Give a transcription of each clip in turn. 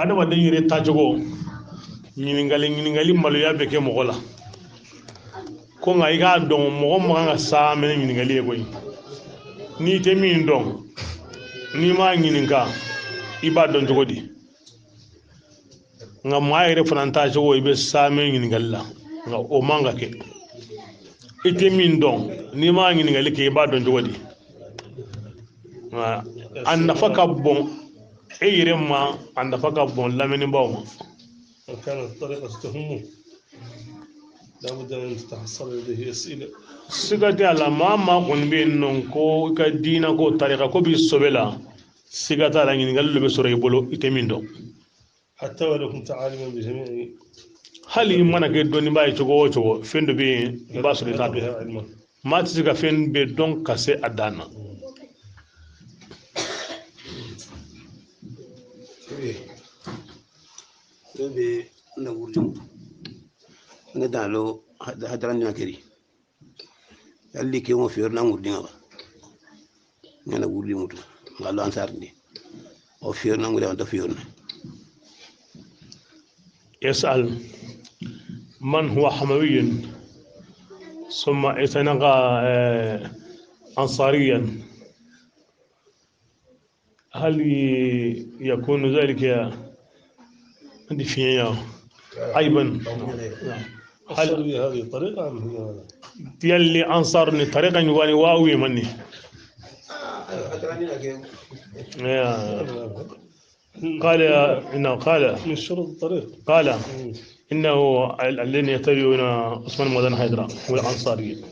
Adamaden yɛrɛ taacogo, ɲininkali maloya bɛ kɛ mɔgɔ la ko, nka i k'a dɔn, mɔgɔ man kan ka saamɛ ni ɲininkali ye koyi. N'i tɛ min dɔn, n'i m'a ɲininka, i b'a dɔn cogo di? Nka maa yɛrɛ fana taacogo, i bɛ saamɛ ɲininkali la, nka o man ka kɛ. I tɛ min dɔn, n'i m'a ɲininkali kɛ, i b'a dɔn cogo di? Nka a nafa ka bon e yɛrɛ ma, a nafa ka bon lamɛnnibaaw ma. من كانت الطريقة تهمه لابد أن تتحصل لديه أسئلة. Siga tɛ a la, maa maa kɔni bɛ yen nɔ ko i ka diinɛ ko tarika ko b'i sɔbɛ la, siga t'a la, ɲininkali dɔ bɛ sɔrɔ i bolo, i tɛ min dɔn. حتى ولو كنت عالما بجميع Hali i mana kɛ dɔnnibaa ye cogo o cogo, fɛn dɔ bɛ yen, i b'a sɔrɔ i t'a dɔn. بها علما. Maa tɛ se ka fɛn bɛɛ dɔn ka se a dan na. Ne bɛ n na wurudi ne dan lo hadara ni keri yalli ke mo fiyor na wurdi ngaba ngana wurdi mutu ngalo ansar ni o fiyor na wurdi anta fiyor na. يسأل من هو حموي ثم اعتنق أنصاريا، هل يكون ذلك عندي في عيبا؟ هل السلوية هذه طريقة أم هي ماذا؟ يلي أنصارني طريقة يواني واوي مني. قال إنه قال من شروط الطريق. قال إنه الذين يتبعون عثمان مدن حيدرة هو الأنصاري.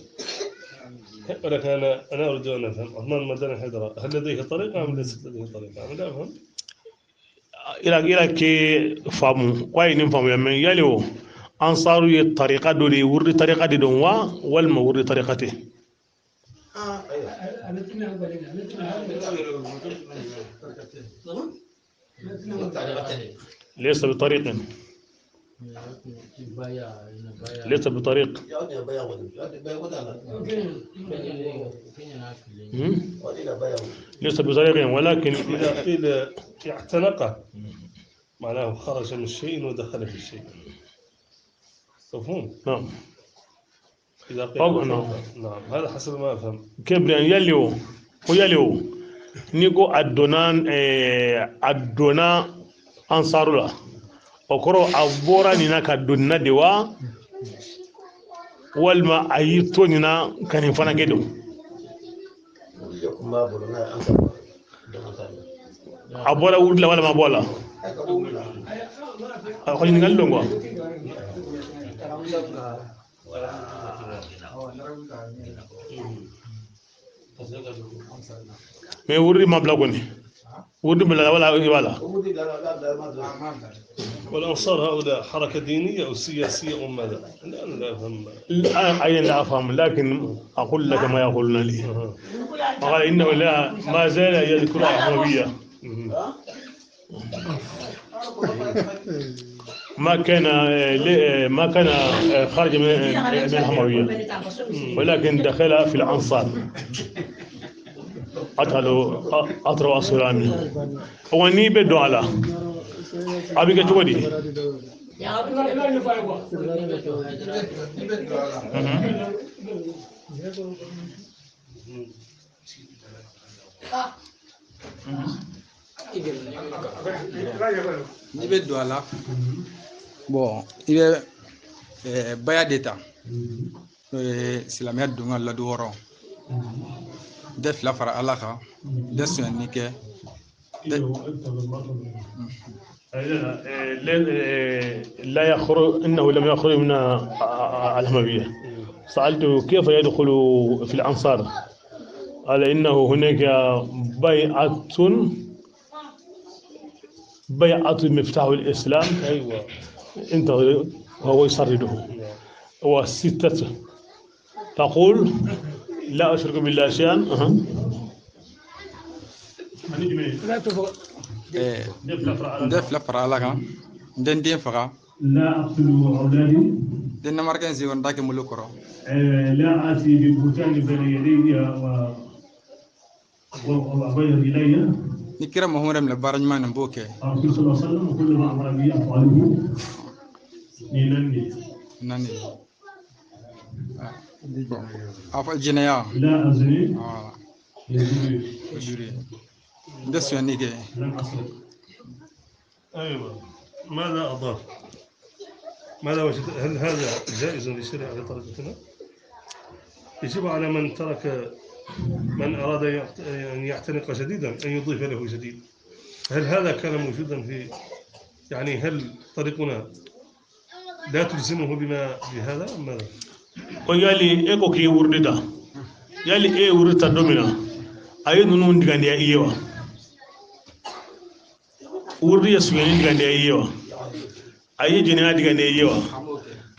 ولكن أنا أريد أن أفهم، عثمان مدني حيدرة هل لديه طريقة أم ليست لديه طريقة؟ أنا لا أفهم. إلى كي فامو واي نفهم يا من يلو أنصار الطريقة دولي ورد طريقة دي دون والما ورد طريقته. ليس بطريق، ليس بطريق. ليس بطريق، ولكن إذا قيل اعتنقه معناه خرج من شيء ودخل في شيء، مفهوم؟ نعم. إذا قيل طبعا. نعم، هذا حسب ما أفهم. كبريان يليو ويليو نيكو أدونان أدونا أنصار الله okoro a bɔra nin na ka don nin na de wa, walima a y'i to nin na ka nin fana kɛ don? A bɔra wuli la walima a bɔ la? A ko ɲininkali don quoi. Mais wuri ma bila kɔni, wuri bila wala i b'a la. والأنصار هؤلاء حركة دينية أو سياسية أم ماذا؟ لا، أنا لا أفهم. لا، أيضا لا أفهم، لكن أقول لك ما يقولون لي. قال إنه لا ما زال يذكر الأحمدية، ما كان ما كان خارج من الحموية، ولكن دخل في الأنصار. أطروا أصلا وني بدو على أبي كتودي. N'i bɛ don a la, bon, i bɛ baya de ta, n'o ye silamɛya don ka ladu wɔɔrɔ n tɛ fila fara Ala kan, n tɛ sonyani kɛ. لا يخرج، انه لم يخرج من الحموية. سألته كيف يدخل في الأنصار؟ قال إنه هناك بيعة، بيعة مفتاح الإسلام. أيوة. انت وهو يسرده وستة تقول لا أشرك بالله شيئا. N tɛ fila fara Ala kan, n tɛ n den faga. لا أقتل أولادي. N tɛ namarikɛ n sen kɔrɔ, n t'a kɛ malo kɔrɔ. لا آتي ببهتان بين يدي وبين رجلي. Ni kira Muhammad minɛ baara ɲuman na n b'o kɛ. الرسول صلى الله عليه وسلم وكل ما امر به افعله. نينني. Naani ye. Bon, a fɔ jɛnɛya. لا ازني. Voilà. يزوري. O duuru ye. N tɛ sonyani kɛ. لم اسرق. أيوة، ماذا أضاف؟ ماذا وجد؟ هل هذا جائز للشريعة على طريقتنا؟ يجب على من ترك، من أراد أن يعتنق جديدا أن يضيف له جديد. هل هذا كان موجودا في، يعني هل طريقنا لا تلزمه بما بهذا أم ماذا؟ Ko yali e ko k'i wurdi ta, yali e ye wurdi ta don min na, a ye ninnu digandiya i ye wa? Wurdi ye sonyani digandiya i ye wa? A ye jɛnɛya digandiya i ye wa?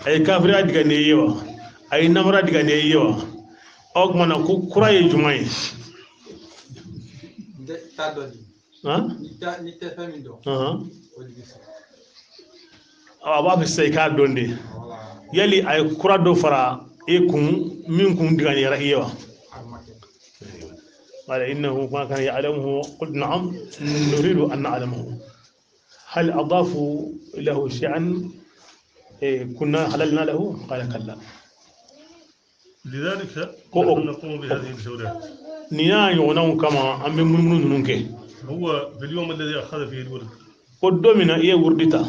A ye kafiriya digandiya i ye wa? A ye namara digandiya i ye wa? O tuma na ko kura ye jumɛn ye? N tɛ t'a dɔn de. Han? N'i tɛ fɛn min dɔn, Ahan. o de bɛ sɔrɔ. A b'a fɛ sisan i k'a dɔn de. Voilà. Yali a ye kura dɔ fara e kun min kun digandiyara i ye wa? A ma kɛ. قال إنه ما كان يعلمه. قلت نعم، نريد أن نعلمه. هل أضافوا له شيئا إيه، كنا حللنا له؟ قال كلا. لذلك نحن نقوم بهذه الجولات. Nin y'a ɲɔgɔnnaw kama an bɛ munumunu ninnu kɛ. هو في اليوم الذي أخذ فيه الورد، Ko don min na i ye wurudi ta،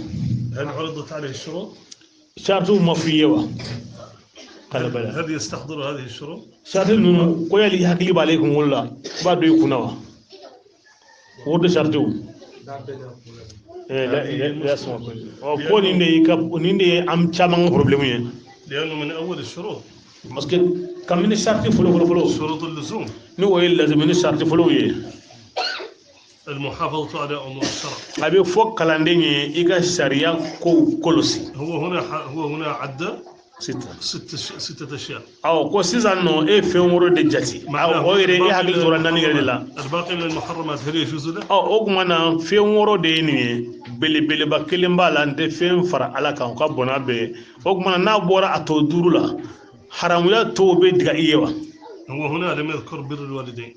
هل عرضت عليه الشروط؟ saritiw ma f'i ye wa? قال بلى. هل يستحضر هذه الشروط؟ Sariti ninnu ko yali i hakili b'ale kunkolo la, i b'a dɔn i kunna wa, wurudi saritiw? Da bɛɛ de kunkolo la. Eh, la la la sɔn ɔ ko nin de y'i ka, nin de ye an caman ka problème ye. لأنه من أول الشروط Parce que kabini sariti fɔlɔ fɔlɔ fɔlɔ، شروط اللزوم ni o ye lazimini sariti fɔlɔw ye، المحافظة على أمور الشرع. A bɛ fɔ kalanden ye i ka sariya kow kɔlɔsi. هو هنا عد Sisan ستة أشياء. Awɔ, ko sisan nɔ e ye fɛn wɛrɛ de jate, awɔ, o yɛrɛ e hakili tora naani yɛrɛ de la. الباقي من المحرمات هل يجوز له؟ Ɔ, o tuma na fɛn wɔɔrɔ de ye nin ye, belebeleba kelen b'a la, n tɛ fɛn fara Ala kan, o ka bon n'a bɛɛ ye. O tuma na n'a bɔra a tɔ duuru la, haramuya tɔw bɛ diga i ye wa? هو هنا لم يذكر بر الوالدين.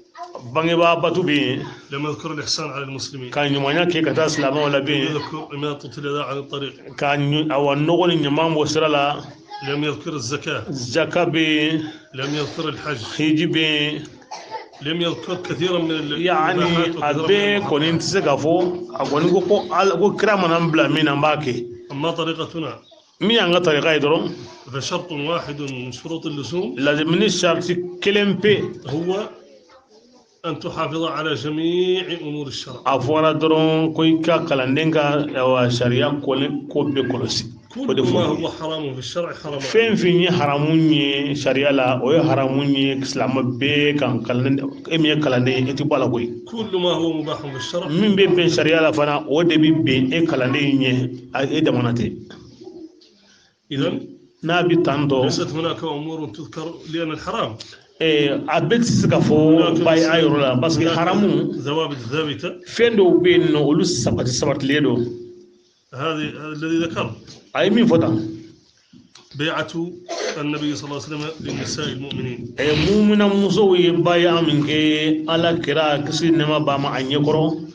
Bangebaa batu bɛ yen. لم يذكر الإحسان على المسلمين. Ka ɲumanya kɛ ka taa silamɛw la bɛ لم yen. يذكر إماطة الأذى عن الطريق. Ka awa nɔgɔ ni ɲaman bɔ sira la. لم يذكر الزكاة. Zaka bɛ yen. لم يذكر الحج. Hiji bɛ yen. لم يذكر كثيرا من Yaani المباحات a وكثيرا من bɛɛ kɔni المحرمات. tɛ se k'a fɔ a kɔni ko Ala ko kira mana n bila min na, n b'a kɛ. أما طريقتنا، Min y'an ka tarika ye dɔrɔn، فشرط واحد من شروط اللزوم lazimini sariti kelen pe، هو أن تحافظ على جميع أمور الشرع. A fɔra dɔrɔn ko i ka kalanden ka awa sariya kɔni ko bɛɛ kɔlɔsi, o de كل ما fɔ. هو حرام في الشرع حرام. Fɛn fɛn ye haramu ye sariya la, o ye haramu ye silamɛ bɛɛ kan. Kalanden, e min ye kalanden ye, e ti bɔ a la koyi. كل ما هو مباح في الشرع Min bɛ bɛn sariya la fana, o de bɛ bɛn e kalanden ɲɛ, e damana tɛ. إذا N'a bɛ tan tɔ، ليست هناك أمور تذكر لأن الحرام a bɛɛ tɛ se ka fɔ ba ye a yɔrɔ la, parce que haramu ثوابت ثابتة. fɛn dɔw bɛ yen nɔ, olu sabati sabatilen don. هذه الذي ذكر A ye min fɔ tan، بيعة النبي صلى الله عليه وسلم للنساء المؤمنين. Mumina musow ye baya min kɛ Ala kira, kisi ni nɛɛma b'a ma, a ɲɛkɔrɔ.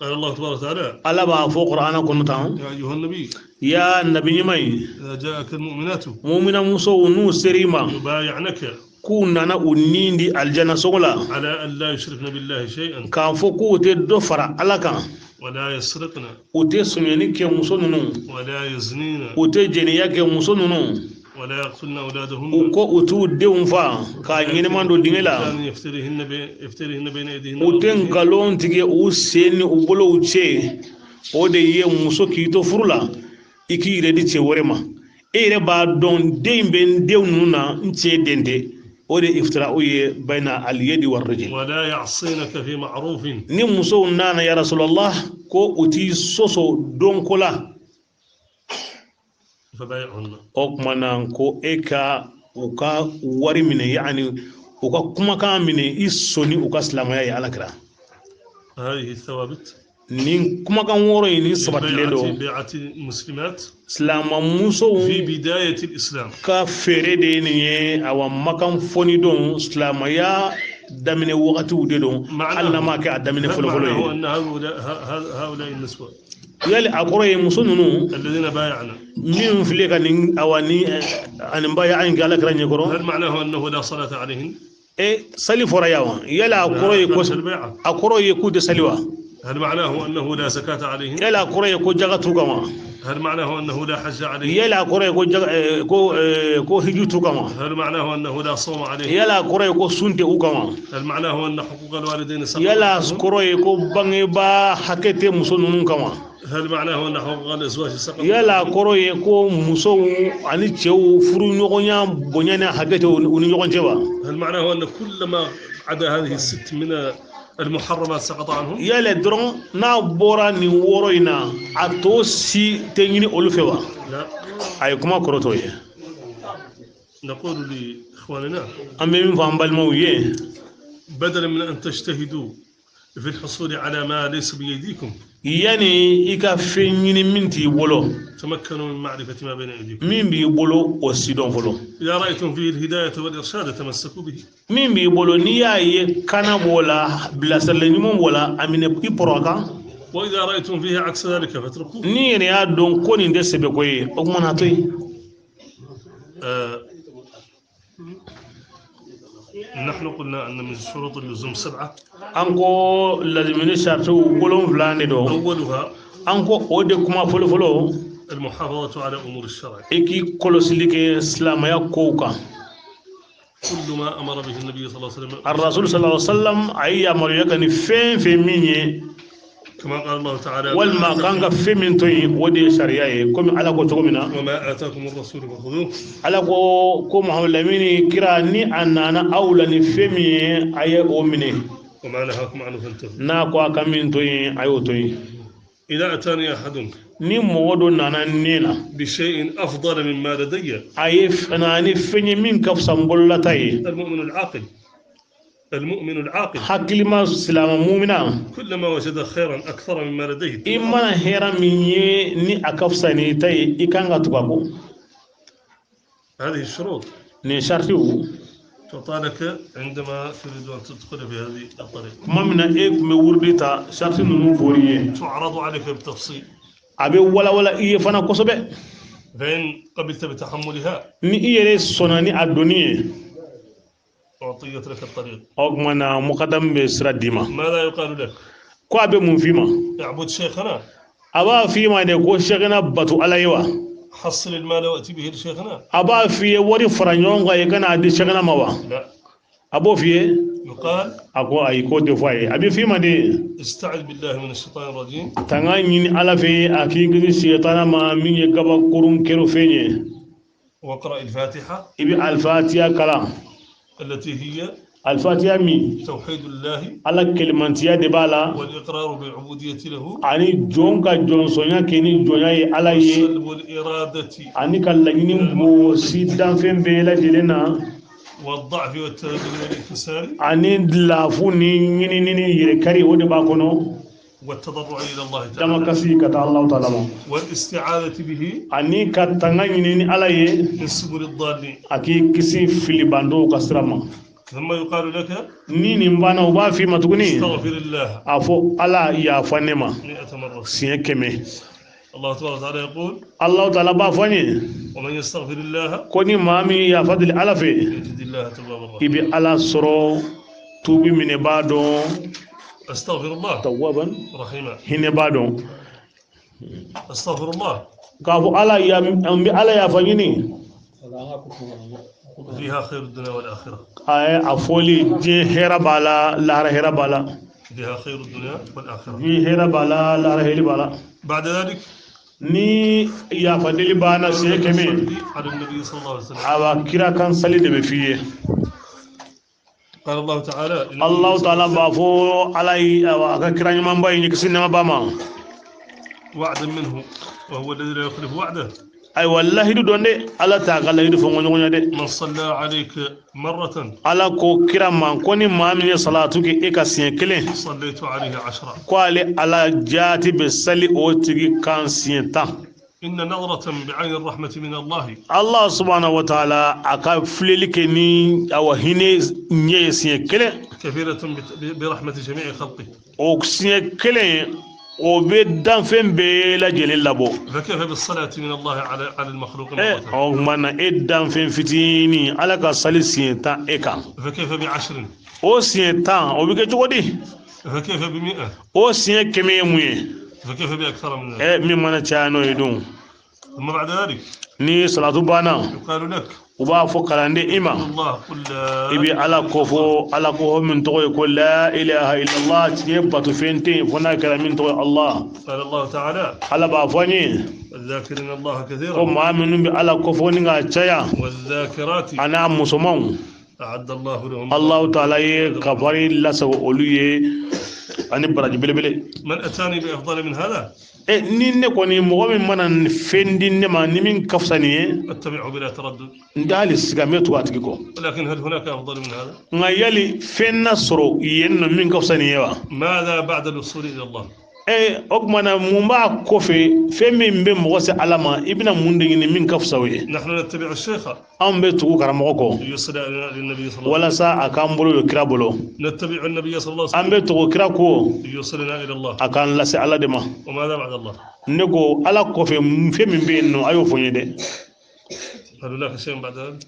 قال الله تبارك وتعالى، Ala b'a fɔ Kuranɛ kɔnɔ tan، يا أيها النبي، ya nabi ɲuman ye، إذا جاءك المؤمنات mumina musow n'u ser'i ma يبايعنك k'u nana u nin di alijana sogo la، على أن لا يشركن بالله شيئا، k'a fɔ k'u tɛ dɔ fara Ala kan، ولا يسرقن، u tɛ sonyɛni kɛ muso ninnu، ولا يزنين، u tɛ jɛnɛya kɛ muso ninnu، ولا يقتلن u أولادهن ko u t'u denw fa k'a ɲɛnɛman don dingɛ la، كان يفتريهن بين أيديهن u tɛ وأرجلهن. nkalon tigɛ u sen ni u bolow cɛ. O de ye muso k'i to furu la, i k'i yɛrɛ di cɛ wɛrɛ ma, e yɛrɛ b'a dɔn den bɛ n denw ninnu na, n cɛ den tɛ. O de iftira o ye bayna aliyadi wa rijil. ولا يعصينك في معروف. Ni musow nana, ya Rasulallah, ko u t'i sɔsɔ donko la، فبايعهن. O tuma na ko e ka u ka wari minɛ, yaani u ka kumakan minɛ, i sɔnni u ka silamɛya ye, Ala kira. هذه الثوابت Nin kumakan wɔɔrɔ in ni sabatilen بيعة don. بيعة المسلمات Silamɛmusow في بداية الإسلام. ka feere de ye nin ye. Awa, makan fɔni don silamɛya daminɛ wagatiw de don, hali n'a ma kɛ a daminɛ هل fɔlɔfɔlɔ معناه ye. أن هؤلاء النسوة Yali a kɔrɔ ye muso ninnu الذين بايعنا min filɛ ka nin awa ni ani ba ye an kɛ ala kira ɲɛkɔrɔ, هل معناه أنه لا صلاة عليهن؟ e sali fɔra yan wa? Yali a kɔrɔ ye ko لا البيعة. a kɔrɔ ye k'u tɛ sali wa? هل معناه أنه لا زكاة عليهن؟ Yali a kɔrɔ ye ko jaga t'u kan wa? هل معناه أنه لا حج عليهن؟ Yali a kɔrɔ ye ko jaga ko hiju t'u kan wa? هل معناه أنه لا صوم عليهن؟ Yali a kɔrɔ ye ko sun tɛ u kan wa? هل معناه أن حقوق الوالدين سقطت Yala عنهم؟ kɔrɔ ye ko bangebaa hakɛ tɛ muso ninnu kan wa? هل معناه أن حقوق الأزواج سقطت؟ Yala kɔrɔ ye ko musow ani cɛw furuɲɔgɔnya bonya ni hakɛ tɛ u ni ɲɔgɔn cɛ wa? هل معناه أن كل ما عدا هذه الست من المحرمات سقط عنهم؟ Yala dɔrɔn n'a bɔra nin wɔɔrɔ in na, a tɔ si tɛ ɲini olu fɛ wa? لا. A ye kuma kɔrɔ t'o ye. نقول لإخواننا An bɛ min fɔ an balimaw ye, بدلا من أن تجتهدوا في الحصول على ما ليس بأيديكم، yanni i ka fɛn ɲini min t'i bolo, تمكنوا من معرفة ما بين أيديكم. min b'i bolo o si dɔn fɔlɔ. إذا رأيتم فيه الهداية والإرشاد تمسكوا به. Min b'i bolo, n'i y'a ye kana b'o la, bilasirali ɲuman b'o la, a minɛ i pɔrɔ a kan. وإذا رأيتم فيه عكس ذلك فاتركوه. Ni yɛrɛ y'a dɔn ko nin tɛ sɛbɛko ye, o kuma na to yen. آه نحن قلنا أن من شروط اللزوم 7. An ko lazimini saritiw 7 de don. أولها An ko o de kuma fɔlɔfɔlɔ, المحافظة على أمور الشرع. i k'i kɔlɔsili kɛ silamɛya kow kan. كل ما أمر به النبي صلى الله عليه وسلم، Arasul sallallahu alaihi wasallam a ye yamaruya ka ni fɛn fɛn min ye, كما قال الله تعالى: walima k'an ka fɛn min to yen, o de ye sariya ye, komi Ala ko cogo min na. وما آتاكم الرسول فخذوه. Ala ko Muhamadu Lamini kira ni a nana aw la ni fɛn min ye, a ye o minɛ. وما نهاكم عنه فانتهوا. N'a ko a ka min to yen, a y'o to yen. إذا أتاني أحد Ni mɔgɔ dɔ nana ne na بشيء أفضل مما لدي، a ye na ni fɛn ye min ka fisa n bololata ye، المؤمن العاقل، المؤمن العاقل، hakilima silama mumina، كلما وجد خيرا أكثر مما لديه، i mana hɛrɛ min ye ni a ka fisa ni ta ye, i kan ka tugu a kɔ. هذه الشروط Nin saritiw تعطى لك عندما تريد أن تدخل في هذه الطريق. Tuma min na e tun bɛ wurudi ta, sariti ninnu fɔr'i ye. تعرض عليك بالتفصيل. A bɛ walawala i ye fana kosɛbɛ. فإن قبلت بتحملها، Ni i yɛrɛ sɔnna ni a donni ye، أعطيت لك الطريق. O tuma na mukadamu bɛ sira d'i ma. ماذا يقال لك؟ Ko a bɛ mun f'i ma? اعبد شيخنا. A b'a f'i ma de ko sɛkɛna bato Ala ye wa? حصل المال وأتي به لشيخنا؟ A b'a f'i ye wari fara ɲɔgɔn kan i ka n'a di sɛkɛna ma wa? لا. A b'o f'i ye? يقال: A ko ayi, k'o tɛ fɔ a ye. A bɛ f'i ma de: استعذ بالله من الشيطان الرجيم. Tanga ɲini Ala fɛ a k'i kisi siyetana ma min ye kabakurun kero fɛn ye. واقرأ الفاتحة، I bɛ alifatiya kalan، التي هي alifatiya min توحيد الله، Ala kelimantiya de b'a la، والإقرار بالعبودية له، ani jɔn ka jɔnsɔnya kɛ ni jɔnya ye Ala ye، وسلب الإرادة ani ka laɲini gosi danfɛn bɛɛ lajɛlen na، والضعف والتذلل والانكسار، ani lafu ni ɲinini ni yɛrɛkari, o de b'a kɔnɔ، والتضرع إلى الله تعالى، damakasi ka taa Alahu taala ma، والاستعاذة به ani ka tanga ɲini ni Ala ye من سبل الضالين. a k'i kisi filibandɔw ka sira ma. ثم يقال لك: Ni nin banna, u b'a f'i ma tuguni: استغفر الله a fɔ Ala yafa ne ma 100 مرة. siɲɛ 100. الله تبارك وتعالى يقول: Alahu taala b'a fɔ an ye: ومن يستغفر الله ko ni maa min yafa deli Ala fɛ، يجد الله توابا i رحيما. bɛ Ala sɔrɔ tuubi minɛbaa dɔn، استغفر الله tawaban رحيما. hinɛ b'a dɔn. استغفر الله. K'a fɔ Ala ya, an bɛ Ala yafa ɲini. فيها خير الدنيا والآخرة. A ye a fɔli, diɲɛ hɛrɛ b'a la, lahara hɛrɛ b'a la. فيها خير الدنيا والآخرة. Diɲɛ hɛrɛ b'a la, lahara hɛrɛ b'a la. بعد ذلك Ni yafa deli banna siɲɛ 100، صلي على النبي صلى الله عليه وسلم. a b'a kira kan sali de bɛ f'i ye. قال الله تعالى: إن Alahu taala b'a fɔ Ala ye, awa, a ka kira ɲumanba ye, kisi nɛɛma b'a ma: وعدا منه وهو الذي لا يخلف وعده. Ayiwa, lahidu dɔn dɛ, Ala t'a ka lahidu fɔ ɲɔgɔn dɛ. من صلى عليك مرة، Ala ko kira ma ko ni maa min ye salatu kɛ e ka siɲɛ 1، صليت عليه 10. ko ale Ala jaati bɛ sali o tigi kan siɲɛ 10. إن نظرة بعين الرحمة من الله Allah subhanahu wa ta'ala a ka filɛli kɛ ni awa hinɛ ɲɛ ye siɲɛ 1، كفيلة برحمة جميع خلقه. O siɲɛ kelen o bɛ danfɛn bɛɛ lajɛlen labɔ. فكيف بالصلاة من الله على المخلوق Ɛ مرة؟ O tuma na e danfɛn fitinin, Ala ka sali siɲɛ 10 e kan. فكيف ب10؟ O siɲɛ 10, o bɛ kɛ cogo di? فكيف ب100؟ O siɲɛ 100 ye mun ye? فكيف بأكثر من ذلك؟ Ɛ, min mana caya n'o ye dun? ثم بعد ذلك Ni salatu banna, يقال لك u b'a fɔ kalanden i ma الله قل لا i bɛ Ala kofɔ, Ala kofɔ min tɔgɔ ye ko la ilaha illallah, tiɲɛ bato fɛn tɛ yen fo n'a kɛra min tɔgɔ ye Allah. قال الله تعالى Ala b'a fɔ an ye والذاكرين الله ko كثيرا maa minnu bɛ Ala kofɔ ni k'a caya والذاكرات a n'a musomanw, أعد الله لهم Allahu taala ye kafari lasago olu ye ani baraji belebele. من أتاني بأفضل من هذا Ɛ, ni ne kɔni, mɔgɔ min mana fɛn di ne ma ni min ka fisa nin ye, أتبعه بلا تردد. n tɛ hali siga, n bɛ tugu a tigi kɔ. ولكن هل هناك أفضل من هذا؟ Nka yali fɛn na sɔrɔ yen nɔ min ka fisa nin ye wa? ماذا بعد الوصول إلى الله؟ Ɛ, o tuma na mun b'a kɔfɛ, fɛn min bɛ mɔgɔ se Ala ma, i bɛna mun de ɲini min ka fisa o ye? نحن نتبع الشيخ Anw bɛ tugu karamɔgɔ kɔ ليصل للنبي صلى الله عليه walasa a k'an bolo don kira bolo. وسلم. نتبع النبي صلى الله عليه An bɛ tugu kira kɔ وسلم ليوصلنا إلى الله. a k'an lase Ala de ma. وماذا بعد الله؟ Ne ko Ala kɔfɛ, fɛn min bɛ yen nɔ, a y'o fɔ n ye dɛ. هل هناك شيء بعد ذلك؟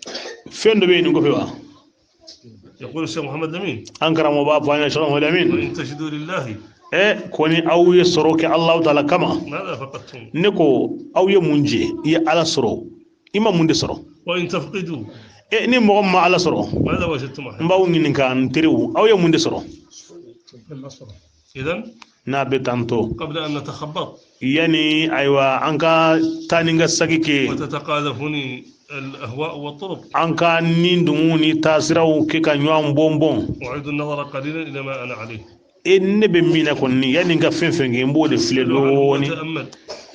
Fɛn dɔ bɛ yen nin kɔfɛ wa? يقول الشيخ محمد لمين An karamɔgɔ b'a fɔ an ye, Sɛki Lamini. وإن تجدوا لله Ɛ, kɔni aw ye sɔrɔ kɛ Alahu taala kama. ماذا فقدتم؟ Ne ko aw ye mun jɛ? I ye Ala sɔrɔ, i ma mun de sɔrɔ? وإن تفقدوا Ɛ, ni mɔgɔ min ma Ala sɔrɔ, ماذا وجدتم n أحد؟ b'aw ɲininka, n teriw, aw ye mun de sɔrɔ? إذا N'a bɛ tan to, قبل أن نتخبط yanni ayiwa an ka taa ni ka sagi kɛ, وتتقاذفني الأهواء والطرق، an ka ni dunw ni taasiraw kɛ ka ɲɔgɔn bɔn bɔn, أعيد النظر قليلا إلى ما أنا عليه. E, ne bɛ min na kɔni, yanni n ka fɛn fɛn kɛ, n b'o de filɛ dɔɔni. وأتأمل.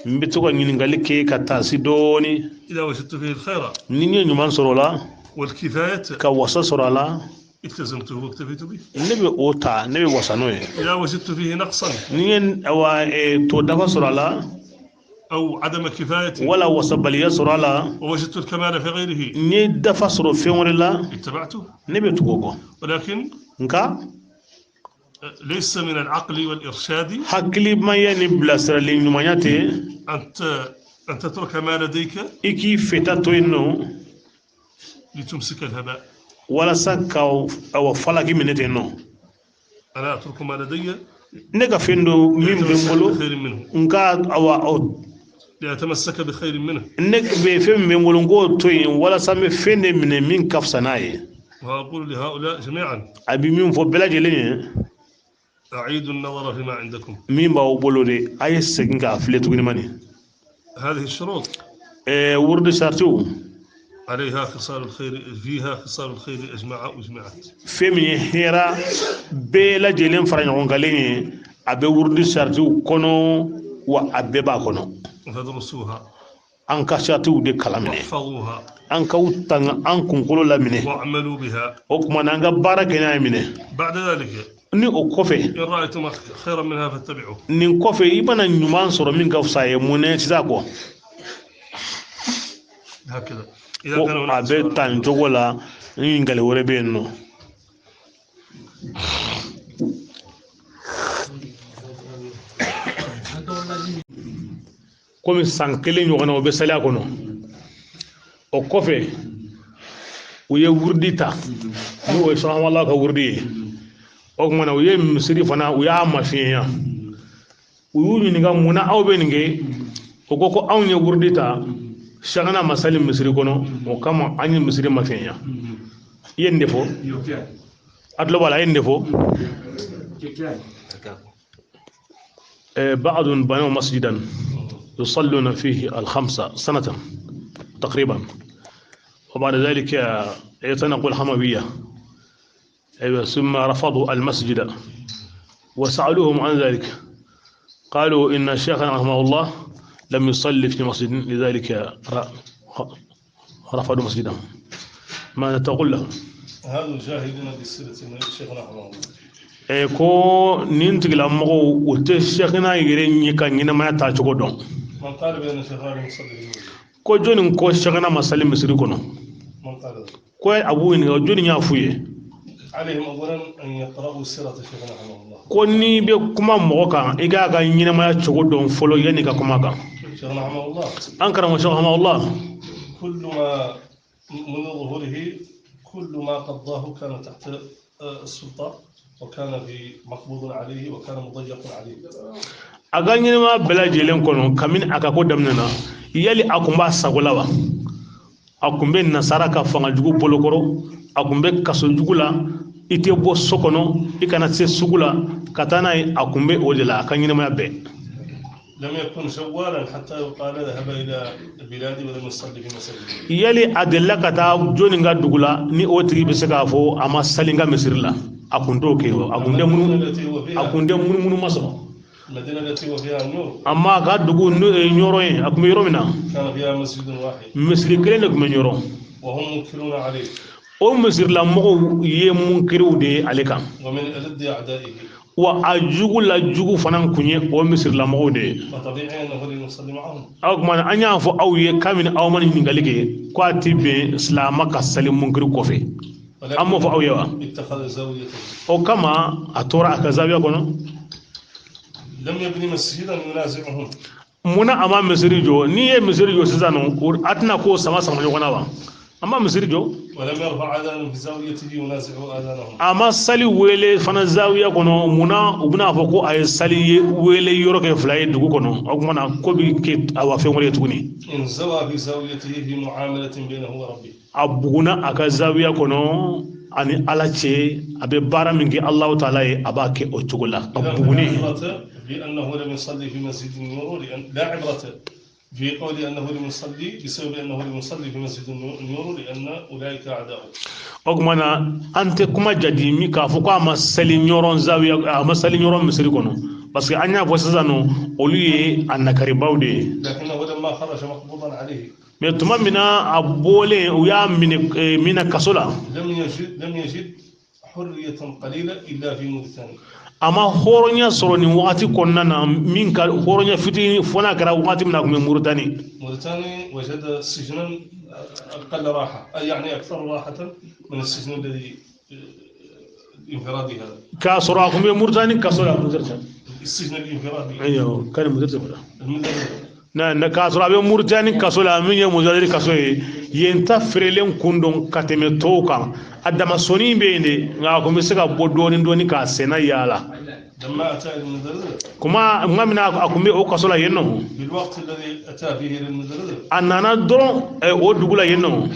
N bɛ to ka ɲininkali kɛ ka taasi dɔɔni. إذا وجدت فيه الخير Ni n ye ɲuman sɔrɔ o la, والكفاية ka wasa sɔrɔ a la, التزمته واكتفيت به. ne bɛ o ta, ne bɛ wasa n'o ye. إذا وجدت فيه نقصا Ni n ye awa to dafa sɔrɔ a la, أو عدم كفاية wala wasabaliya sɔrɔ a la, ووجدت الكمال في غيره n ye dafa sɔrɔ fɛn wɛrɛ la, اتبعته. ne bɛ tugu o kɔ. ولكن Nka ليس من العقل والإرشاد hakilimaya ni bilasirali ɲumanya tɛ أن تترك ما لديك i k'i feta to yen nɔ لتمسك الهباء. walasa ka awa falaki minɛ ten nɔ. أنا أترك ما لدي Ne ka fɛn dɔ min bɛ n لأتمسك bolo, بخير منه. n ka awa o لأتمسك بخير منه. ne bɛ fɛn min bɛ n bolo, n k'o to yen walasa n bɛ fɛn de minɛ min ka fisa n'a ye. وأقول لهؤلاء جميعا A bɛ min fɔ bɛɛ lajɛlen ye, أعيدوا النظر فيما عندكم. min b'aw bolo de, a ye segin k'a filɛ tuguni mani. هذه الشروط Ɛɛ, wurudi saritiw عليها خصال الخير، فيها خصال الخير أجمع أجمعت. Fɛn min ye hɛra bɛɛ lajɛlen fara ɲɔgɔn kanlen ye, a bɛ wurudi saritiw kɔnɔ, wa a bɛɛ b'a kɔnɔ. فادرسوها An ka saritiw de kalan minɛ, واحفظوها an k'aw tanga, an kunkolo laminɛ, واعملوا بها. o tuma na an ka baara kɛ n'a ye minɛ. بعد ذلك Ni o kɔfɛ, إن رأيتم خيرا منها فاتبعوه. nin kɔfɛ, i mana ɲuman sɔrɔ min ka fisa ye, mun na sisan kɔ? هكذا إذا Ko كان a هناك bɛ سؤال. tan cogo la, ni ɲininkali wɛrɛ bɛ yen nɔ. Komi san kelen ɲɔgɔnna o bɛ saliya kɔnɔ, o kɔfɛ u ye wurudi ta, n'o ye sɔrɔmala ka wurudi ye. O tuma na u ye misiri fana, u y'a mafiɲɛya. U y'u ɲininka mun na aw bɛ nin kɛ? O ko ko anw ye wurudi ta, sakana ma sali misiri kɔnɔ, o kama an ye misiri mafiɲɛya. I ye nin de fɔ, a tulo b'a la, a ye nin de fɔ. بعض بنوا مسجدا يصلون فيه الخمسة سنة تقريبا، وبعد ذلك اعتنقوا الحموية، أيوة، ثم رفضوا المسجد وسألوهم عن ذلك، قالوا إن شيخنا رحمه الله لم يصلي في مسجد، لذلك رفضوا مسجدهم. ماذا تقول لهم؟ هذا جاهلون بالسيرة من شيخنا رحمه الله. Ko nin tigilamɔgɔw, u tɛ sɛkina yɛrɛ ɲɛ ka ɲɛnamaya taa cogo dɔn. من قال بأن شيخنا لم يصلي في المسجد؟ Ko jɔnni ko sɛkina ma sali misiri kɔnɔ? من قال ذلك؟ Ko a b'u ɲininka jɔnni y'a f'u ye. عليهم أولا أن يقرأوا سيرة شيخنا رحمه الله. Ko n'i bɛ kuma mɔgɔ kan, i k'a ka ɲɛnamaya cogo dɔn fɔlɔ yanni ka kuma kan. شيخنا رحمه الله An karamɔgɔ Sheikh Hamahullah, كل ما منذ ظهوره كل ما قضاه كان تحت السلطة وكان في مقبوض عليه وكان مضيق عليه. A ka ɲɛnamaya bɛɛ lajɛlen kɔnɔ, kabini a ka ko daminɛna, yali a kun b'a sago la wa? A kun bɛ nasara ka fanga jugu bolokɔrɔ, a kun bɛ kaso jugu la, i tɛ bɔ so kɔnɔ, i kana se sugu la ka taa n'a ye, a kun bɛ o de la a ka ɲɛnamaya bɛɛ. لم يكن جوالا حتى يقال ذهب إلى البلاد ولم يصلي في مساجده. Yali a delila ka taa jɔnni ka dugu la ni o tigi bɛ se k'a fɔ a ma sali n ka misiri la? A kun t'o kɛ o, a kun tɛ المدينة munu التي هو a فيها kun tɛ munumunu ma sɔrɔ. المدينة التي هو فيها النور Amma a ka dugu n'o ye Ɲɔrɔ ye, a kun bɛ yɔrɔ min na, كان فيها مسجد واحد misiri kelen de kun bɛ Ɲɔrɔ. وهم منكرون عليه. O misirilamɔgɔw ye munkiriw de ye ale kan. ومن ألد أعدائه. Wa a jugu la jugu fana kun ye o misirilamɔgɔw de ye. فطبيعي أنه لم يصلي معهم. Aw kuma na, an y'a fɔ aw ye kabini aw ma nin ɲininkali kɛ ko a ti bɛn silamɛ ka sali munkiri kɔfɛ, an m'o fɔ aw ye wa? اتخذ زاويته. O kama a tora a ka zawiya kɔnɔ. لم يبني مسجدا ينازعهم. Munna a ma misiri jɔ? N'i ye misiri jɔ sisan nɔ, a tɛna k'o sama sama ɲɔgɔn na wa? A ma misiri jɔ. ولم يرفع آذانا في زاويته ينازع آذانهم. A ma sali wele fana zawiya kɔnɔ. Munna u bɛna fɔ ko a ye sali ye wele yɔrɔ kɛ fila ye dugu kɔnɔ? O kuma na, ko bi kɛ awa fɛn wɛrɛ ye tuguni. انزوى في زاويته في معاملة بينه وربه. A bugunna a ka zawiya kɔnɔ ani Ala cɛ, a bɛ baara min kɛ Alahu taala ye, a b'a kɛ o cogo la ka إذا buguni. لا عبرة بأنه لم يصلي في مسجد النور، لأن لا عبرة في قول أنه لم يصلي بسبب أنه لم يصلي في مسجد النور لأن أولئك أعداؤه. O tuma na, an tɛ kuma jadi min k'a fɔ ko a ma sali ɲɔrɔn zawiya, a ma sali ɲɔrɔn misiri kɔnɔ, parce que an y'a fɔ sisan nɔ, olu ye a nakaribaw de ye. لكنه لما خرج مقبوضا عليه Mais tuma min na a bɔlen, u y'a minɛ min na kaso la, لم يجد حرية قليلة إلا في موريتانيا. A ma hɔrɔnya sɔrɔ nin wagati kɔnɔna na min ka hɔrɔnya fitinin, fo n'a kɛra wagati min na a tun bɛ Murutani. موريتانيا وجد سجنا أقل راحة، أي يعني أكثر راحة من السجن الذي الانفرادي هذا. K'a sɔrɔ a tun bɛ Murutani kaso la. السجن الانفرادي. Ayiwa, k'ale Murutani la. المدرب. Na k'a sɔrɔ a bɛ Murutani kaso la min ye Muzadiri kaso ye, yen ta feerelen kun don ka tɛmɛ tɔw kan. A dama sɔnni bɛ yen de, nka a kun bɛ se ka bɔ dɔɔnin dɔɔnin k'a senna yaala. لما أتى إلى المدرب Kuma min na a kun bɛ o kaso la yen nɔ, بالوقت الذي أتى فيه إلى المدرب a nana dɔrɔn o dugu la yen nɔ,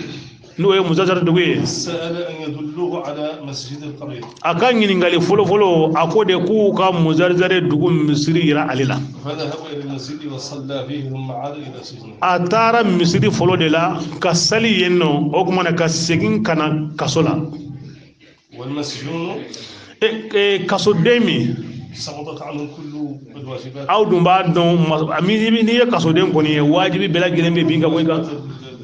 n'o ye Muzadiri dugu ye, سأل أن يدلوه على مسجد القرية. A ka ɲininkali fɔlɔfɔlɔ, a ko de k'u ka Muzadiri dugu misiri yira ale la. فذهب إلى المسجد وصلى فيه ثم عاد إلى سجنه. A taara misiri fɔlɔ de la ka sali yen nɔ, o tuma na ka segin ka na kaso la. والمسجون Kasoden min سقطت عنه كل الواجبات. Aw dun b'a dɔn, n'i ye kasoden kɔni ye, wajibi bɛɛ lajɛlen bɛ bin ka bɔ i kan.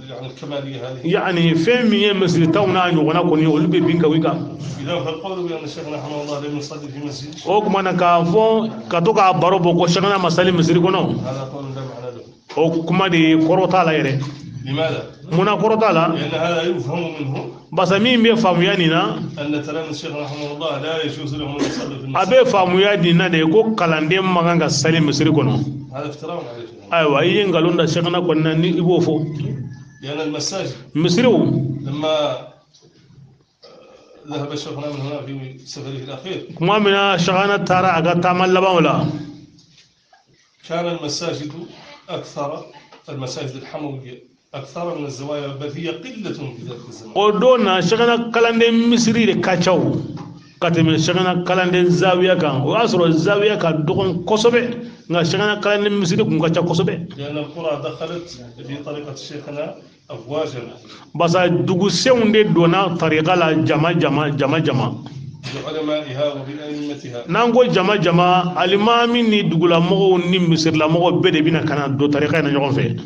يعني الكمالية هذه. Yani fɛn min ye misiritaw n'a ɲɔgɔnna kɔni, olu bɛ bin ka bɔ i kan. إذا فالقول بأن شيخنا رحمه الله لم يصلي في مسجد O tuma na, k'a fɔ ka to k'a baro bɔ ko sɛgɛnna ma sali misiri kɔnɔ, هذا قول لا معنى له. o kuma de ye kɔrɔ t'a la yɛrɛ. لماذا؟ Munna kɔrɔ t'a la? لأن هذا يفهم منه Basa min bɛ faamuya nin na, أن تلاميذ الشيخ رحمه الله لا يجوز لهم أن يصلوا في a المسجد. bɛ faamuya nin na de ko kalanden man kan ka sali misiri kɔnɔ. هذا افتراء على شيخنا. Ayiwa, i ye nkalon da sɛgɛnna kɔni na ni i b'o fɔ. لأن المساجد Misiriw, لما ذهب شيخنا من هنا في سفره الأخير kuma min na sɛgɛnna taara a ka taama labanw la, كان المساجد أكثر، المساجد الحموية أكثر من الزوايا، بل هي قلة في ذلك الزمان. O don na, sɛgɛnna kalanden misiri de ka ca o ka tɛmɛ sɛgɛnna kalanden zawiya kan. O y'a sɔrɔ zawiya ka dɔgɔn kosɛbɛ, nka sɛgɛnna kalanden misiri kun ka ca kosɛbɛ. لأن القرى دخلت في طريقة شيخنا أفواجا. Basa dugusenw de donna tarika la jama jama jama jama. بعلمائها وبأئمتها. N'an ko jama jama, alimami ni dugulamɔgɔw ni misirilamɔgɔw bɛɛ de bɛna ka na don tarika in na ɲɔgɔn fɛ.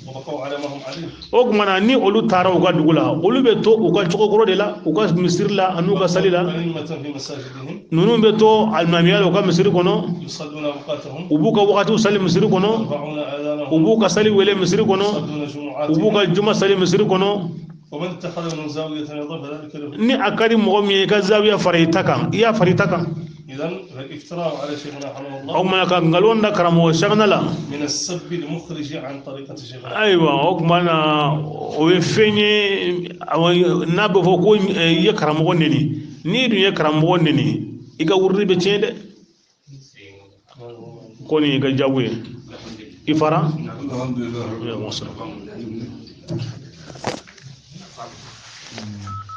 وبقوا على ما هم عليه. O tuma na, ni olu taara u ka dugu la, olu bɛ to u ka cogokɔrɔ de la, u ka misiri la ani u ka sali la. أئمة في مساجدهم. Ninnu bɛ to alimamiya la u ka misiri kɔnɔ. يصلون أوقاتهم. U b'u ka wagatiw sali misiri kɔnɔ. يرفعون U آذانهم. b'u ka sali wele misiri kɔnɔ. يصلون U b'u جمعاتهم. ka juma sali misiri kɔnɔ. ومن اتخذ من زاوية أيضا فذلك له. Ni a ka di mɔgɔ min ye i ka zawiya fara i ta kan, i y'a fara i ta kan. إذا فالافتراء على شيخنا رحمه O الله kumana ka nkalon da karamɔgɔ sɛgɛnna la. من السب المخرج عن طريقة شيخنا. Ayiwa, o tuma na o ye fɛn ye, awɔ, n'a bɛ fɔ ko i ye karamɔgɔ neni. N'i dun ye karamɔgɔ neni, i ka wurudi bɛ tiɲɛ dɛ. Ko nin y'i ka jaabu ye, i fara. الحمد لله رب Ya musa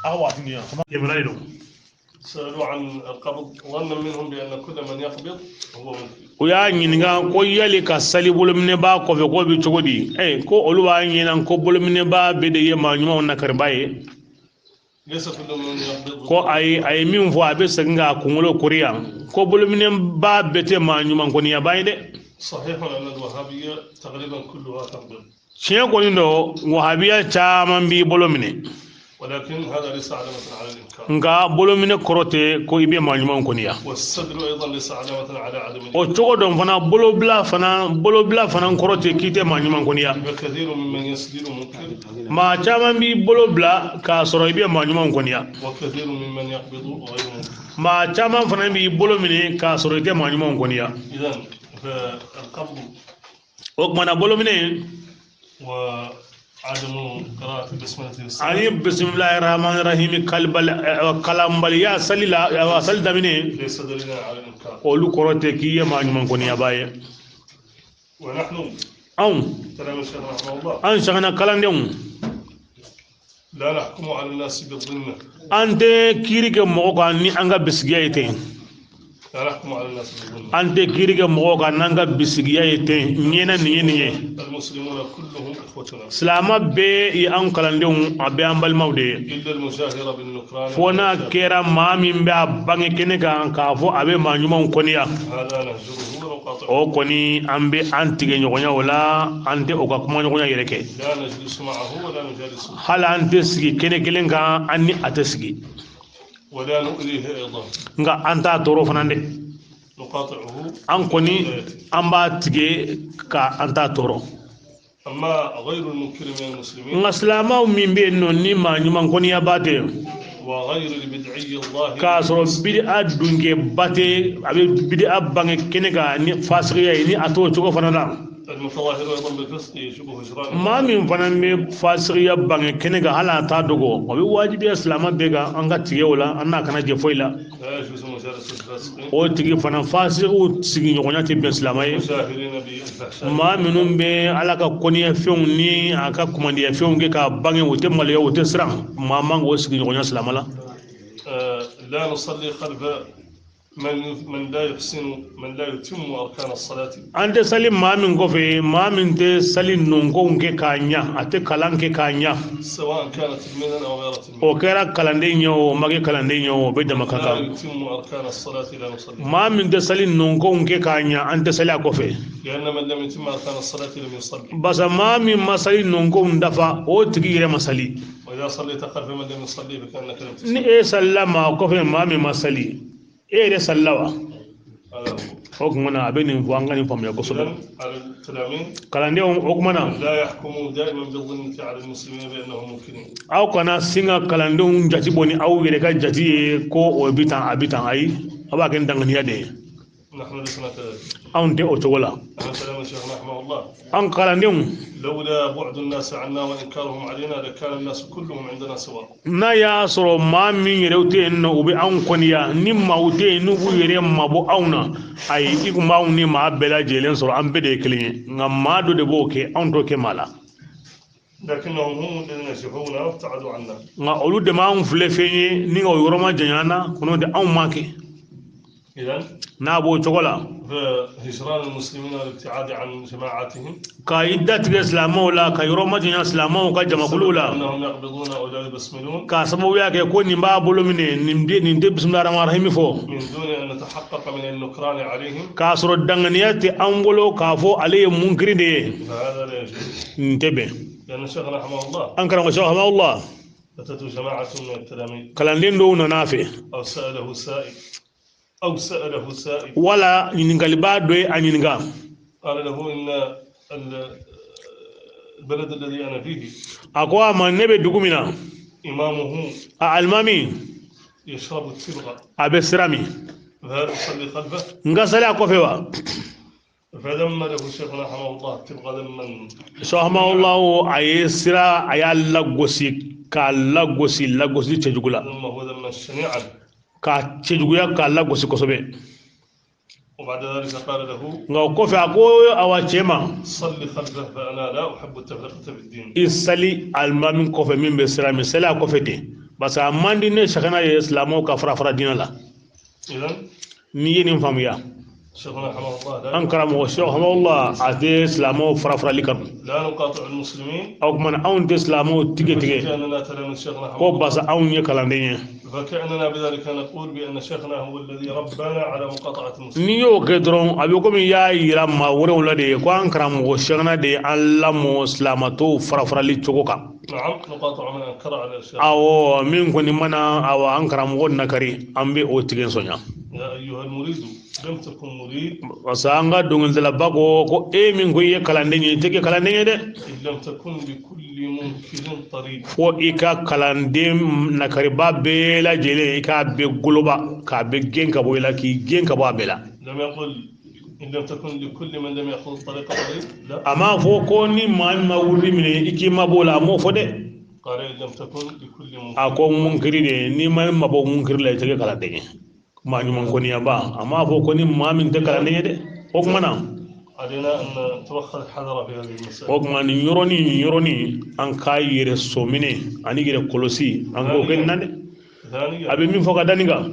a waati nin kɛmɛ de don. سألوا عن القبض ظنا منهم بأن كل من يقبض هو منكر. U y'a ɲininka ko yali ka sali bolominɛbaa kɔfɛ k'o bɛ cogo di? Ko olu b'a ɲinan ko bolominɛbaa bɛɛ de ye maa ɲumanw nakariba ye. ليس كل من يقبض. Ko a ye min fɔ, a bɛ segin k'a kunkolo kori yan ko bolominɛbaa bɛɛ tɛ maa ɲuman kɔniyaba ye dɛ. صحيح أن الوهابية تقريبا كلها تقبض. Tiɲɛ kɔni don, wahabiya caman b'i bolo minɛ. ولكن هذا ليس علامة على الإنكار. Nka bolominɛ kɔrɔ tɛ ko i bɛ maa ɲuman kɔniya. والسدل أيضا ليس علامة على عدم O الإنكار. cogo dɔn fana, bolobila fana kɔrɔ tɛ k'i tɛ maa ɲuman kɔniya. فكثير ممن يسدل منكر. Maa caman b'i bolo bila k'a sɔrɔ i bɛ maa ɲuman kɔniya. وكثير ممن يقبض غير منكر. Maa caman fana b'i bolo minɛ k'a sɔrɔ i tɛ maa ɲuman kɔniya. إذا فالقبض O kumana bolominɛ وعدم قراءة البسملة في الصلاة ani bisimilahi rahmani rahimi kalibali kalanbaliya sali la, sali daminɛ, ليس دليلا على الإنكار. olu kɔrɔ tɛ k'i ye maa ɲuman kɔniyaba ye. ونحن Anw كلام الشيخ رحمه الله an sagana kalandenw لا نحكم على الناس بالظنة. An tɛ kiiri kɛ mɔgɔ kan ni an ka bisigiya ye ten. لا نحكم على الناس بالظنة. An tɛ kiiri kɛ mɔgɔ kan n'an ka bisigiya ye ten, ɲɛna nin ye nin ye. المسلمون كلهم إخوتنا. Silamɛ bɛɛ ye an kalandenw, a bɛɛ an balimaw de ye. إلا المجاهر بالنكران Fo n'a والإنكار. kɛra maa min bɛ a bange kɛnɛ kan k'a fɔ a bɛ maa ɲumanw kɔniya, هذا نهجره ونقاطعه. o kɔni an bɛ an tigɛ ɲɔgɔnya o la, an tɛ o ka kumaɲɔgɔnya yɛrɛ kɛ. لا نجلس معه ولا نجالسه. Hali an tɛ sigi kɛnɛ kelen kan, an ni a tɛ sigi. ولا نؤذيه أيضا. Nka an t'a tɔɔrɔ fana dɛ. نقاطعه. An kɔni an b'a tigɛ ka an t'a tɔɔrɔ. أما غير المنكر من المسلمين Nka silamɛw min bɛ yen nɔ ni maa ɲuman kɔniyaba tɛ, وغير البدعي الظاهر k'a sɔrɔ bid'a dunkɛba tɛ, a bɛ bid'a bange kɛnɛ kan ni fasikiya ye, ni a t'o cogo fana la, المتظاهر أيضا بالفسق يجب هجرانه. Maa min fana bɛ fasikiya bange kɛnɛ kan, hali a t'a dogo, o bɛ wajibiya silamɛ bɛɛ kan an ka tigɛ o la, an n'a kana jɛ foyi la. لا يجوز مجالسة الفاسقين. O tigi fana, fasikiw sigiɲɔgɔnya tɛ bɛn silamɛ ye. المجاهرين بالفحشاء. Maa minnu bɛ ala ka kɔniya fɛnw ni a ka kumandiya fɛnw kɛ k'a bange, o tɛ maloya, o tɛ siran, maa man k'o sigiɲɔgɔnya silamɛ la. لا نصلي خلف من لا يحسن، من لا يتم أركان الصلاة. An tɛ sali maa min kɔfɛ, maa min tɛ sali nɔnkɔnw kɛ k'a ɲa, a tɛ kalan kɛ k'a ɲa. سواء كان تلميذا أو غير تلميذ. O kɛra kalanden ye o, o ma kɛ kalanden ye o, o bɛ dama ka لا kan. يتم أركان الصلاة لا نصلي. Maa min tɛ sali nɔnkɔnw kɛ k'a ɲa, an tɛ sali a kɔfɛ. لأن من لم يتم أركان الصلاة لم يصلي. Basa maa min ma sali nɔnkɔnw dafa, o tigi yɛrɛ ma sali. وإذا صليت خلف من لم يصلي فكأنك لم Ni تصلي. e salila maa kɔfɛ, maa min ma sali, e yɛrɛ salila wa? هذا هو. O kuma na a bɛ nin fɔ, an ka nin faamuya kosɛbɛ. إذن على التلاميذ Kalandenw, o kuma na لا يحكموا دائما بالظنة على المسلمين بأنهم منكرين. Aw kana sin ka kalandenw jati bɔ ni aw yɛrɛ ka jati ye ko o bi tan, a bi tan. Ayi, aw b'a kɛ ni danganiya de ye. نحن لسنا كذلك. Anw tɛ o cogo la. نحن تلاميذ شيخنا رحمه الله An kalandenw لولا بعد الناس عنا وإنكارهم علينا لكان الناس كلهم عندنا سواء. N'a y'a sɔrɔ maa min yɛrɛ tɛ yen nɔ, u bɛ anw kɔniya, ni maaw tɛ yen n'u b'u yɛrɛ mabɔ anw na, ayi, i kun b'anw ni maa bɛɛ lajɛlen sɔrɔ, an bɛɛ de ye kelen ye. Nka maa dɔ de b'o kɛ, anw t'o kɛ maa la. لكنهم هم الذين جفونا وابتعدوا عنا. Nka olu de m'anw filɛ fɛn ye ni ka o yɔrɔ ma janya an na, ko n'o tɛ anw m'a kɛ. إذا N'a b'o cogo la, فهجران المسلمين والابتعاد عن جماعاتهم ka i datigɛ silamɛw la, ka yɔrɔ ma janya silamɛw ka jamakuluw la, أنهم يقبضون أو لا يبسملون k'a sababuya kɛ ko nin b'a bolo minɛ, nin tɛ bisimilahi rahmani rahimi fɔ, من دون أن نتحقق من النكران عليهم k'a sɔrɔ danganiya tɛ an bolo k'a fɔ ale ye munkiri de ye, فهذا لا يجوز. nin tɛ bɛn. لأن الشيخ رحمه الله An karamɔgɔ sɛbɛn hamawula أتته جماعة من التلاميذ kalanden dɔw nana a fɛ, أو سأله سائل أو سأله سائل wala ɲininkalibaa dɔ ye a ɲininka. قال له إن البلد الذي أنا فيه A ko a ma, ne bɛ dugu min na, إمامه a alimami يشرب التبغ، a bɛ sira min، فهل أصلي خلفه؟ n ka sali a kɔfɛ wa? فذم له شيخنا رحمه الله التبغ ذما Sɔhamalahu, a ye sira, a y'a lagosi k'a lagosi lagosi cɛjugu la. ذمه ذما شنيعا. K'a cɛjuguya, k'a lagosi kosɛbɛ. وبعد ذلك قال له: Nka o kɔfɛ, a ko awa cɛ ma: صل خلفه، فأنا لا أحب التفرقة في الدين. I sali alimami kɔfɛ min bɛ sira min, sali a kɔfɛ ten, parce que a man di ne sakana ye silamɛw ka fara fara diinɛ la. إذا N'i ye nin faamuya, شيخنا رحمه الله لا an karamɔgɔ Sɔhamalahu, a tɛ silamɛw fara farali kanu. لا نقاطع المسلمين O kumana, anw tɛ silamɛw tigɛ tigɛ كأننا تلاميذ شيخنا رحمه ko الله. basa anw ye kalanden ye. فكأننا بذلك نقول بأن شيخنا هو الذي ربانا على مقاطعة المسلمين. N'i y'o kɛ dɔrɔn, a bɛ komi i y'a yira maa wɛrɛw la de ye ko an karamɔgɔ sɛgɛnna de ye an lamɔ silamɛtɔw fara farali cogo kan. نعم، نقاطع من أنكر على الشيخ. Awɔ, min kɔni mana awa an karamɔgɔ nakari, an bɛ o tigɛ sɔnya. يا أيها المريد، لم تكن مريد Parce que an ka dɔnkilidalaba ko ko e min ko i ye kalanden ye, i tɛ kɛ kalanden ye dɛ، إن لم تكن لكل منكر طريد. fo i ka kalanden nakariba bɛɛ lajɛlen, i k'a bɛɛ goloba, k'a bɛɛ gɛn ka bɔ i la, k'i gɛn ka bɔ a bɛɛ la. لم يقل إن لم تكن لكل من لم يأخذ الطريقة طريق، لا. A m'a fɔ ko ni maa min ma wuli minɛ, i k'i mabɔ o la, a m'o fɔ dɛ. قال إن لم تكن لكل منكر. A ko munkiri de, n'i ma mabɔ munkiri la, i tɛ kɛ kalanden ye. Maa ɲuman kɔniyaba, a m'a fɔ ko ni maa min tɛ kalanden ye dɛ. O kuma na, علينا أن نتوخى الحذر في هذه المسألة. o kuma, nin yɔrɔnin, an k'a yɛrɛ sɔminɛ ani yɛrɛ kɔlɔsi, an k'o kɛ nin na dɛ. ثانيا، A bɛ min fɔ ka da nin kan،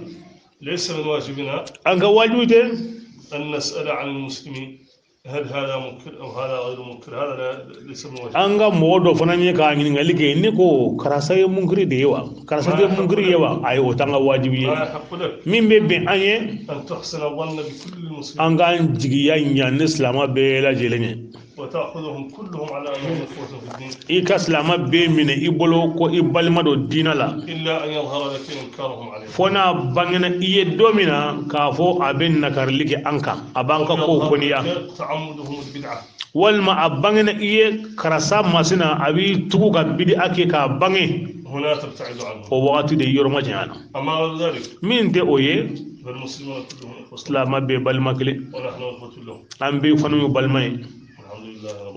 ليس من واجبنا an ka wajibi tɛ أن نسأل عن المسلمين هل هذا منكر أو هذا غير منكر، هذا لا، ليس من واجبنا. an ka mɔgɔ dɔ fana ye k'a ɲininkali kɛ ne ko karisa ye munkiri de ye wa, karisa tɛ munkiri ye wa, ayi, o t'an ka wajibi ye. ما يحق لك Min bɛ bɛn an ye، أن تحسن الظن بكل المسلمين an k'an jigiya ɲa ni silamɛ bɛɛ lajɛlen ye، وتأخذهم كلهم على أنهم إخوة في الدين، i ka silamɛ bɛɛ minɛ i bolo ko i balima don diinɛ la، إلا أن يظهر لك إنكارهم عليه، fo n'a bangena i ye don min na k'a fɔ a bɛ nakarili kɛ an kan, a b'an ka kow يظهر kɔniya، لك تعمدهم البدعة. walima a bangena i ye karisa masina a b'i tugu ka bidi a kɛ k'a bange، هنا تبتعد عنهم. o wagati de yɔrɔ ma janya na. أما غير ذلك، Min tɛ o ye، فالمسلمون كلهم إخوة، silamɛ bɛɛ balima kelen، ونحن إخوة لهم. an bɛɛ fana y'u balima ye.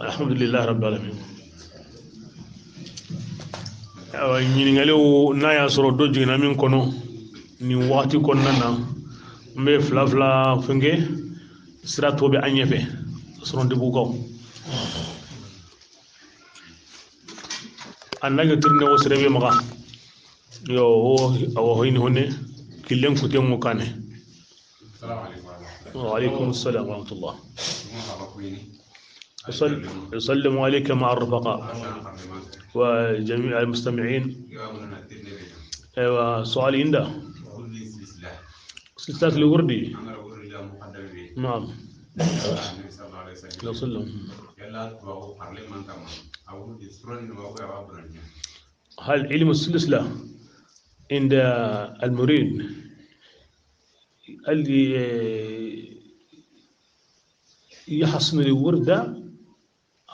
الحمد لله رب العالمين. Alhamdulilahi rabbil alamin. Ayiwa, ɲininkaliw, n'a y'a sɔrɔ dɔ jiginna min kɔnɔ nin wagati kɔnɔna na, n bɛ fila fila fɛnkɛ, sira tɔ bɛ an ɲɛfɛ sɔrɔndibugukaw a nage turne wo serebe maga yo o awa hoyni honne killen kuten mo kane. السلام عليكم ورحمة الله. Wa alaykum assalam wa rahmatullah. مرحبا. يسلم عليك مع الرفقاء وجميع المستمعين. ايوه، سؤالي عنده سلسلة الوردي. نعم، لو سلم. هل علم السلسلة عند المريد اللي يحسن الورد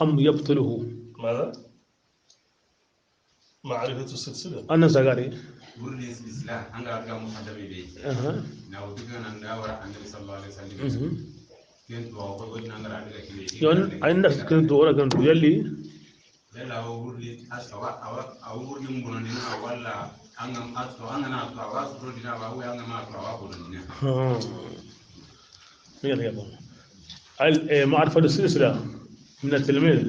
أم يبطله؟ ماذا؟ معرفة السلسلة. أنا زغاري. Wurdi silsila an ga ga muqaddami be na wudiga nan da wara annabi sallallahu alaihi wasallam ken to ko ko nan gara daga kile. yon عندك كنت ورا كنت يلي Yalla wurdi asawa awa wurdi mbono ni na walla an ga aso an ga na to awa suro dina wa wa an ga ma to awa bono ni. يلا يلا، معرفة السلسلة من التلميذ،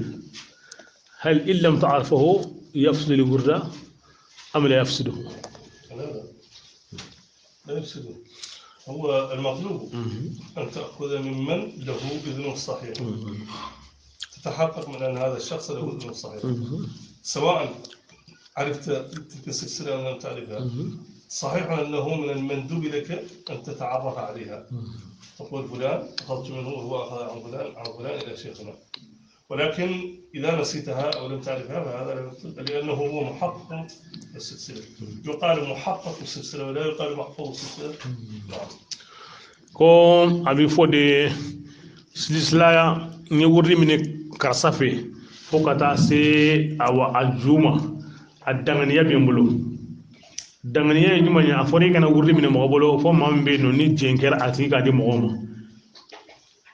هل إن لم تعرفه يفسد الوردة أم لا يفسده؟ لا لا، لا يفسده. هو المطلوب أن تأخذ ممن له إذن صحيح، تتحقق من أن هذا الشخص له إذن صحيح، سواء عرفت تلك السلسلة أم لم تعرفها. صحيح أنه من المندوب لك أن تتعرف عليها، تقول فلان أخذت منه وهو أخذ عن فلان عن فلان إلى شيخنا، ولكن إذا نسيتها أو لم تعرفها فهذا لا يبطل، لأنه هو محقق السلسلة. يقال محقق السلسلة ولا يقال محفوظ السلسلة. نعم. Ko a bɛ fɔ de silisila n ye wurudi minɛ karisa fɛ. Fo ka taa se awa a ju ma, a danganiya bɛ n bolo. Danganiya ye jumɛn ye? A fɔra i kana wurudi minɛ mɔgɔ bolo fo maa min bɛ yen nɔ ni jɛn kɛra a tigi k'a di mɔgɔw ma.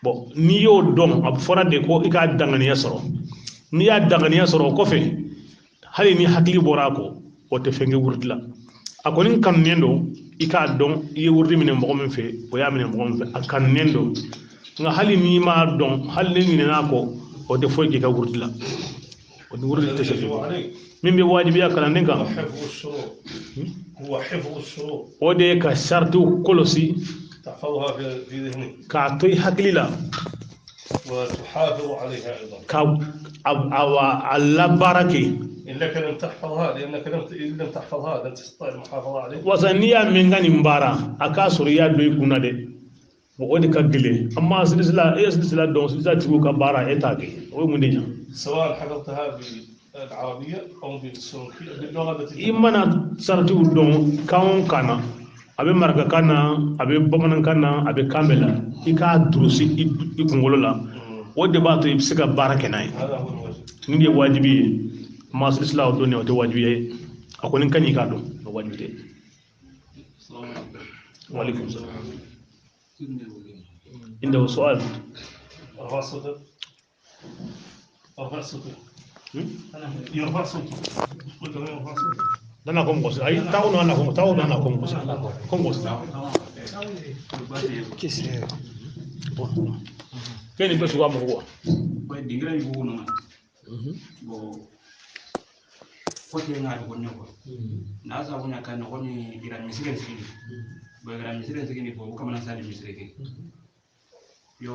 Bon, n'i y'o dɔn, a fɔra de ko i k'a danganiya sɔrɔ. N'i y'a danganiya sɔrɔ o kɔfɛ, hali ni hakili bɔra a kɔ, o tɛ fɛn kɛ wurudi la. A kɔni kanunen don i k'a dɔn i ye wurudi minɛ mɔgɔ min fɛ, o y'a minɛ mɔgɔ min fɛ, a kanunen don. Nka hali n'i m'a dɔn, hali ni ɲinɛna a kɔ, o tɛ foyi k'i ka wurudi la. O ni wurudi tɛ se عليك min bɛ wajibiya kalanden kan. حفظ الشروط هو حفظ الشروط. O de ye ka saritiw kɔlɔsi. تحفظها في ذهنك. K'a to i hakili la. وتحافظ عليها أيضا. Ka a labaara kɛ. إنك لم تحفظها لأنك لم إن لم تحفظها لن تستطيع المحافظة عليها. Wasa n'i y'a mɛn ka nin baara, a k'a sɔrɔ i y'a dɔn i kunna dɛ. Bon, o de ka gɛlɛn. An ma silisila, e ye silisila dɔn, silisila tigiw ka baara e t'a kɛ, o ye mun de ɲa? سواء حفظتها بالعربية أو بالسورية، باللغة التي I mana saratiw dɔn kan o kan na, a bɛ marakakan na, a bɛ bamanankan na, a bɛ kan bɛɛ la, i k'a durusi i kunkolo la, o de b'a to i bɛ se ka baara kɛ n'a ye. هذا هو الواجب. Nin de ye wajibi ye. Ma silisila o dɔnni, o tɛ wajibi ye. A kɔni ka ɲi k'a dɔn, o wajibi tɛ. Waaleykum salaam. عنده سؤال. ارفع صوتك، ارفع صوتك، يرفع صوته، قلت له يرفع صوته. Nana ko mɔgɔ ayi taw nana ko taw nana ko mɔgɔ ko mɔgɔ ke ni bɛ sugu mɔgɔ wa. Dingira yugu no bo kote nga ko nyoko na sa bunya kan ko ni ira misire sigini bo ira misire sigini bo kamana sali misire ke yo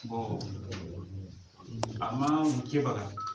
bo ama muke baga.